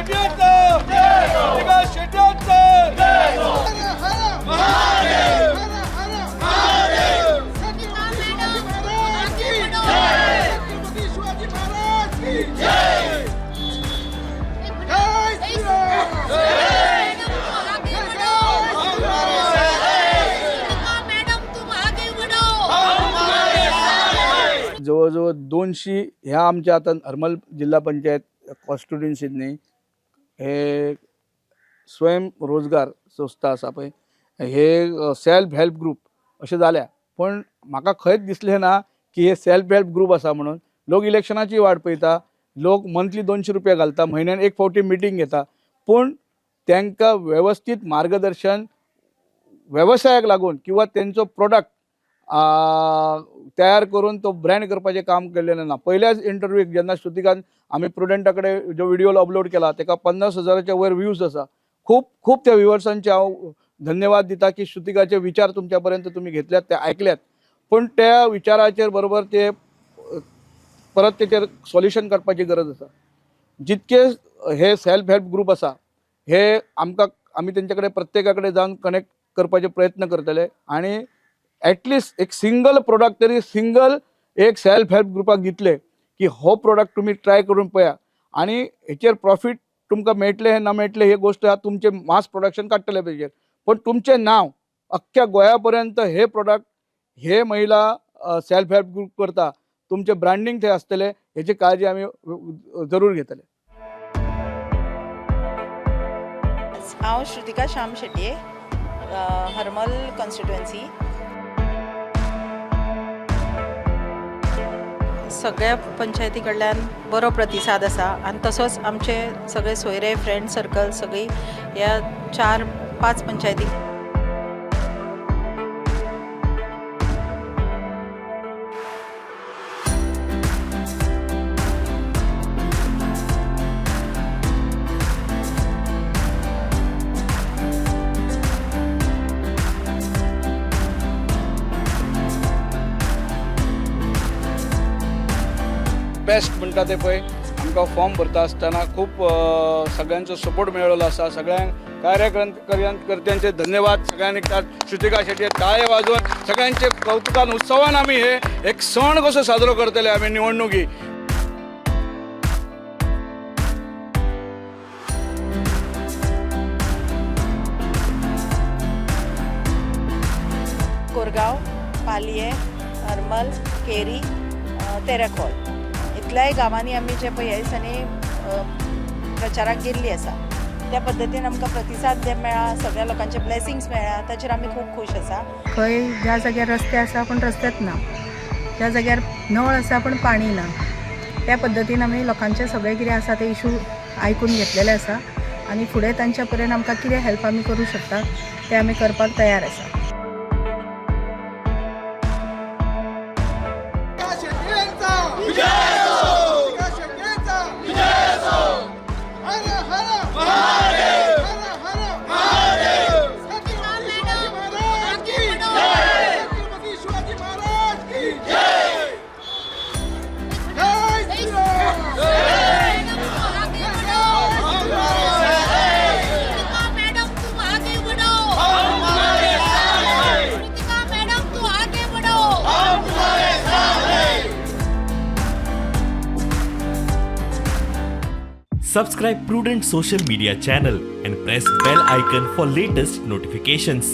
शेट्यांचा, श्रुतिका शेट्यांचा. शिवाजी महाराज की जय! जय श्रीराम! जवळजवळ 200 ह्या आमच्या आता हरमल जिल्हा पंचायत कॉन्स्टिट्युन्सींनी हे स्वयंरोजगार संस्था आसा पळय, हे सेल्फ हेल्प ग्रूप अशें जाल्या. पूण म्हाका खंयच दिसलें ना की हे सेल्फ हेल्प ग्रूप आसा म्हणून. लोक इलेक्शनाची वाट पळयता, लोक मंथली 200 रुपया घालता, म्हयन्यान एक फावटी मिटींग घेता, पूण तांकां वेवस्थीत मार्गदर्शन वेवसायाक लागून किंवा तेंचो प्रोडक्ट तयार करून तो ब्रँड करपाचें काम केल्लें ना. पयल्याच इंटरव्यूक जेन्ना श्रुतिकान आमी प्रुडंटा कडेन जो व्हिडियो अपलोड केला ताका 50,000च्या वयर व्यूज आसा. खूब खूब त्या व्युवर्सांचे हांव धन्यवाद दिता की श्रुतिकाचे विचार तुमच्या पर्यंत तुमी घेतल्यात, ते आयकल्यात, पूण त्या विचाराचेर बरोबर ते परत तेचेर सोल्युशन काडपाची गरज आसा. जितके हे सेल्फ हेल्प ग्रूप आसा हे आमकां आमी तेंचे कडेन प्रत्येका कडेन जावन कनेक्ट करपाचे प्रयत्न करतले आनी एटलिस्ट एक सिंगल प्रोडक्ट तरी सिंगल एक सेल्फ हेल्प ग्रुपाक दितले की हो प्रोडक्ट तुमी ट्राय करून पळया आनी हेचेर प्रॉफीट तुमकां मेळटलें ना मेळटलें हे गोश्ट आहा, तुमचें मास प्रोडक्शन काडटले तेजेर, पण तुमचें नांव अख्ख्या गोंया पर्यंत हे प्रोडक्ट हे महिला सेल्फ हेल्प ग्रूप करता, तुमचें ब्रांडींग थंय आसतलें, हेची काळजी आमी जरूर घेतले. हांव श्रुतिका श्याम शेट्ये, हरमल कॉन्स्टिट्युएन्सी. सगळ्या पंचायती कडल्यान बरो प्रतिसाद आसा आनी तसोच आमचे सगळे सोयरे, फ्रेंड सर्कल सगळीं ह्या 4-5 पंचायती बेस्ट म्हणटा ते पळय आमकां फॉर्म भरता आसतना खूब सगळ्यांचो सपोर्ट मेळ्ळो आसा. सगळ्यांक कार्यकर्त्यांचे धन्यवाद. सगळ्यांनी श्रुतिका शेट्ये टाळे वाजोवन सगळ्यांचे कौतुकान उत्सवान आमी हे एक सण कसो साजरो करतले आमी निवडणुकी. कोरगांव, पालये, हरमल, केरी, तेरेखोल इतल्याय गांवांनी आमी जे पळय ह्या दिसांनी प्रचाराक गेल्ली आसा. त्या पद्दतीन आमकां प्रतिसाद जे मेळ्ळा, सगळ्या लोकांचे ब्लेसिंग्स मेळ्ळा, ताचेर आमी खूब खूश आसा. खंय ज्या जाग्यार रस्ते आसा पूण रस्तेच ना, ज्या जाग्यार नळ आसा पूण पाणी ना, त्या पद्दतीन आमी लोकांचे सगळे कितें आसा ते इशू आयकून घेतलेले आसा आनी फुडें तांच्या पर्यंत आमकां कितें हेल्प आमी करूं शकता तें आमी करपाक तयार आसा. श्रुतिका शेट्येंचा हर हर महादेव! हर हर महादेव! छत्रपती शिवाजी महाराज की जय! छत्रपती शिवाजी महाराज की जय! जय Shriram! Subscribe Prudent Social Media channel and press bell icon for latest notifications.